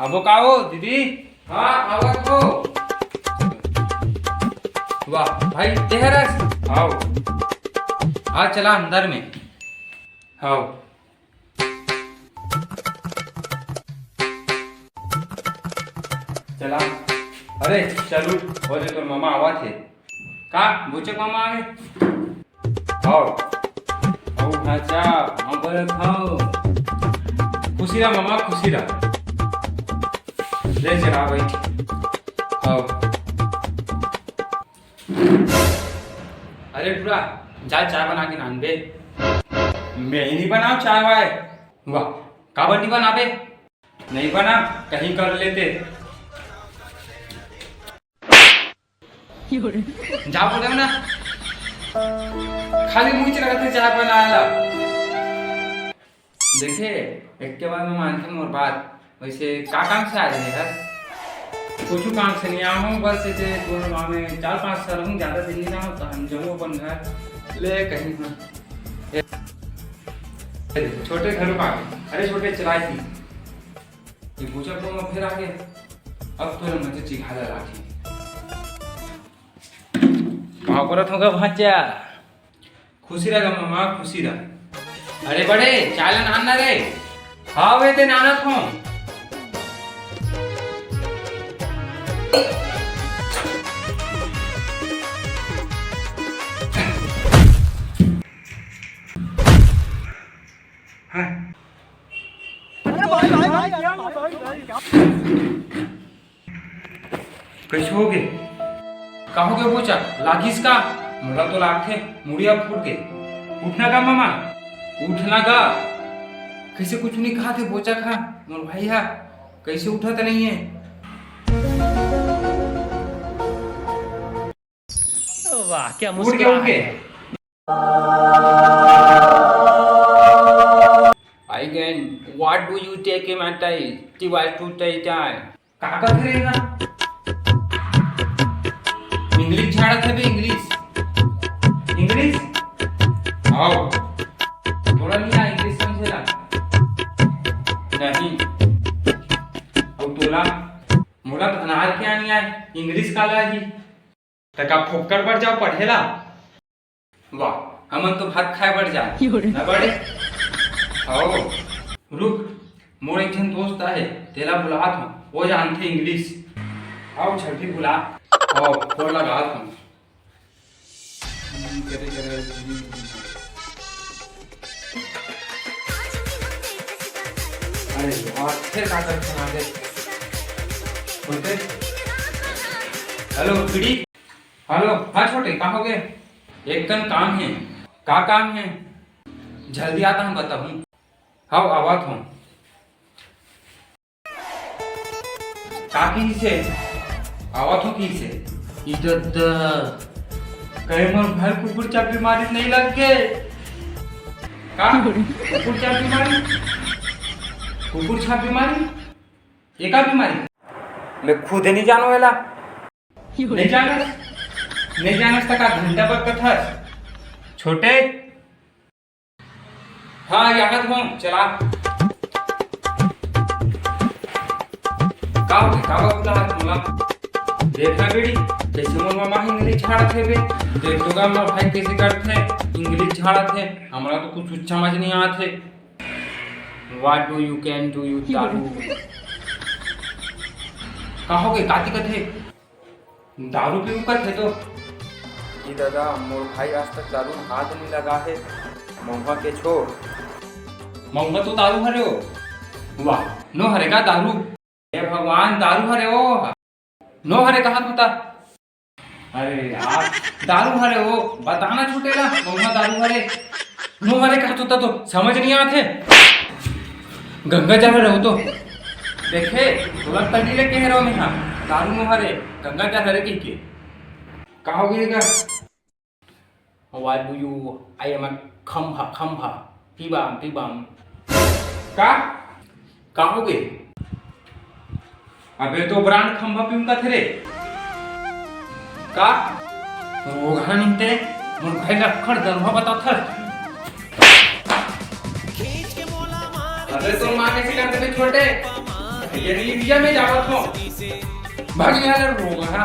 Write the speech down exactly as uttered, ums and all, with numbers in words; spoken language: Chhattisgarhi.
आबो का हो दीदी? हाँ, आवत हो। वाह भाई, तेहरस। आओ। आ चला अंदर में। आओ। चला। अरे चलू, वो जो तोर मामा आवत हे। का बोचक मामा आगे? आओ। आओ भाचा, आओ बड़े खाओ। खुशी रह मामा, खुशी रह। ले चला भाई। आओ। अरे टूरा, जा चाय बना के लान बे। मैं ही नहीं बनाओ चाय वाय। वाह, काबर नहीं बनाबे? नहीं बना, कहीं कर लेते। जा बोले ना, खाली मुंह चला के चाय बनाए ला। देखे, एक के बार में मानते मोर बात। वैसे का काम से आ रहे यार? कुछ काम से नहीं आया हूँ, बस ऐसे दोनों गाँव में चार पाँच साल हूँ, ज्यादा दिन नहीं रहा हूँ, तो हम जाऊँ अपन घर। ले कहीं ना। ए, छोटे घर में आ गए। अरे छोटे चलाई थी। ये पूछा को मैं फिर आ गया। अब तो मजे चिघा लगा थी। कहाँ करत होगा भांचा? खुशी रह गा मामा, खुशी रह। अरे बड़े, चाय ला नान ना रे। हाँ वे ते नाना थो। हाँ। कैसे हो गे? का हो गे बोचक? लागिस का? मोला तो लागथे मुड़िया फूट गे। उठना का मामा? उठना का? कैसे कुछ नहीं कहा थे बोचक हा? मोर भाई हा कैसे उठत नहीं है? वाह, क्या उठ मुस्कुरा गे, उठ गे। Again, what do you take him at the device to take time? का कथे रे ना? इंग्लिश झाड़त हे बे, इंग्लिश। इंग्लिश? आओ। थोड़ा नहीं आ इंग्लिश समझे ला? नहीं। अब तोला, मोला तो अनार के आनी आए, इंग्लिश काला ही। त का फोकट बर जाओ पढ़े ला? वाह, हमन तो भात खाए बर जाए। ना बड़े? आओ, रुक, मोर एक झन दोस्त आहे, तेला बुलात हूँ, वो जानथे इंग्लिश। आओ, झट ही बुला। आओ, फोन लगात हूँ। अरे यार, फिर का कर फोन आ गए? बोलते, हेलो, पीड़ी। हेलो, हाँ छोटे, का हो गे? एक कन काम हे। का काम हे? जल्दी आता हूँ, बताहूँ। हव, आवत हूँ। का किहिसे? आवत हूँ किहिसे? ई दद्दा। कहे मोर घर कुकुर छाप बीमारी नहीं लग गे। का? कुकुर छाप बीमारी? कुकुर छाप बीमारी? ये का बीमारी? मैं खुद नहीं जानो एला। नहीं जानस? नहीं जानस त का घंटा बर कथस? छोटे? हाँ, याद हो, चला। का होगे, का बाबू ला हाथ मोला? देख ना बेटी, कैसे मोर मामा इंग्लिश झाड़त हे बे। देख तो गा, मोर भाई कैसे करथे, इंग्लिश झाड़त हे। हमरा तो कुछ समझ नहीं आत हे। What do you can do, you दारू? का होगे, का दिक्कत हे? दारू पीऊ कथे तो। ई दादा, मोर भाई आज तक दारू में हाथ नहीं लगा हे। महुआ के छोड़। महुआ तो दारू हरे ओ। वाह, नो हरे का दारू? हे भगवान, दारू हरे ओ। नो हरे कहा तू ता? अरे यार, दारू हरे ओ, बताना छोटे ला, महुआ दारू हरे। नो हरे कहा तू ता तो समझ नहीं आत हे। गंगा जल हरे ओ तो। देखे, तोला तड़ी ले कह रहा हूँ मैं, हाँ, दारू नो हरे, गंगा जल हरे कह के। का हो गया का? What do you? I am a खंभा, खंभा। पीबाम, पीबाम। का? का हो गए? अबे तो ब्रांड खंभा पीऊं का थे रे। का? रोगहा निंते, मोर भाई लखड़ दरभा बता था। अबे तो माँ कैसे करते थे छोटे? ये रिंझिया में जावत हो, भगिया ले रोगहा।